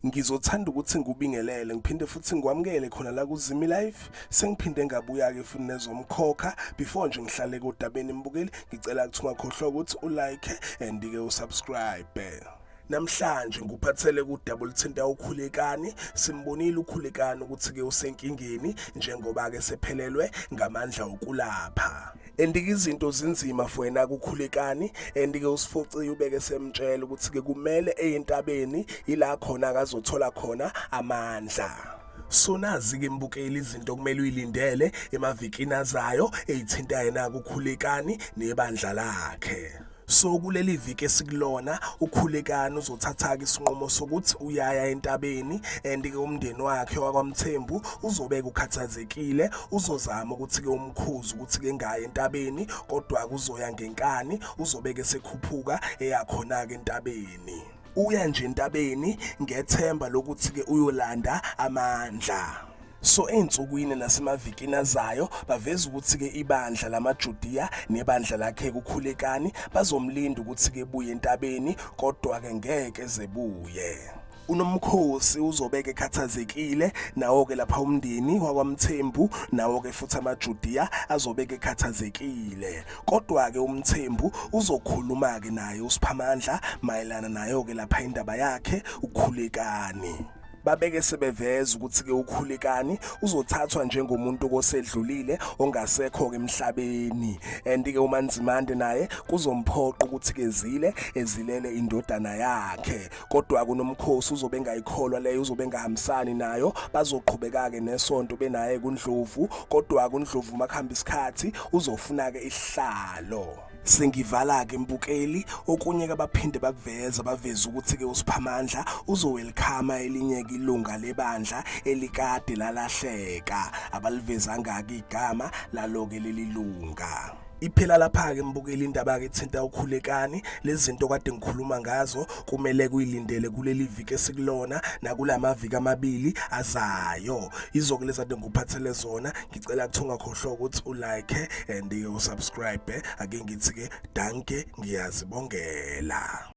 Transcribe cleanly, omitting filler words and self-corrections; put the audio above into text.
Ngizothanda ukuthi ngikubingelele ngiphinde futhi ngikwamukele khona la kuZimi Life. Sengiphinde ngabuya-ke futhi nezomkhokha. Before nje ngihlale kodabeni mbukeli, ngicela ukuthi ungakhohlwa ukuthi ulike and-ke usubscribe. Namhlanje ngikuphathele kudaba oluthinta uKhulekani. Simbonile uKhulekani ukuthi-ke usenkingeni njengoba-ke sephelelwe ngamandla okulapha. And-ke izinto zinzima for yena kuKhulekani and-ke uSifociya ubeke semtshela ukuthi-ke kumele eye entabeni ila khona akazothola khona amandla. So nazi-ke mbukeli izinto okumele uyilindele emavikini azayo eyithinta yena kuKhulekani nebandla lakhe. So kuleli viki esikulona uKhulekani uzothatha-ke isinqumo sokuthi uyaya entabeni and-ke umndeni wakhe wakwaMthembu uzobeka ukhathazekile, uzozama ukuthi-ke umkhuze ukuthi-ke ngaye entabeni kodwa kuzoya ngenkani, uzobeke esekhuphuka eya khona-ke entabeni. Uya nje entabeni ngethemba lokuthi-ke uyolanda amandla. So ey'nsukwini nasemavikini azayo baveza ukuthi-ke ibandla lamaJudiya nebandla lakhe kuKhulekani bazomlinda ukuthi-ke buye entabeni kodwa-ke ngeke zebuye. Unomkhosi uzobeke ekhathazekile nawo-ke lapha umndeni wakwaMthembu nawo-ke futhi amaJudiya azobeke ekhathazekile kodwa-ke uMthembu uzokhuluma-ke naye uSiphamandla mayelana nayo-ke lapha indaba yakhe uKhulekani. Babeke sebeveza ukuthi-ke uKhulekani uzothathwa njengomuntu kosedlulile ongasekho-ke emhlabeni and-ke uManzimande naye kuzomphoqa ukuthi-ke zile ezilele indodana yakhe kodwa kunomkhosi uzobe engayikholwa leyo uzobe engahambisani nayo bazoqhubeka-ke nesonto benaye kuNdlovu kodwa kuNdlovu makuhamba isikhathi uzofuna-ke isihlalo. Sengivala-ke mbukeli, okunye kabaphinde bakuveza baveza ukuthi-ke uSiphamandla uzowelkhama elinye-ke ilunga lebandla elikade lalahleka. Abalivezanga-ke igama lalo-ke leli lunga. Iphela lapha-ke mbukeli indaba-ke ethinta uKhulekani. Lezi zinto kade ngikhuluma ngazo kumele kuyilindele kuleli viki esikulona nakulamaviki amabili azayo. Izoke lezi kade ngikuphathele zona. Ngicela kuthi ungakhohlwa ukuthi ulike and usubscribe. Ake ngithi-ke danke ngiyazibongela.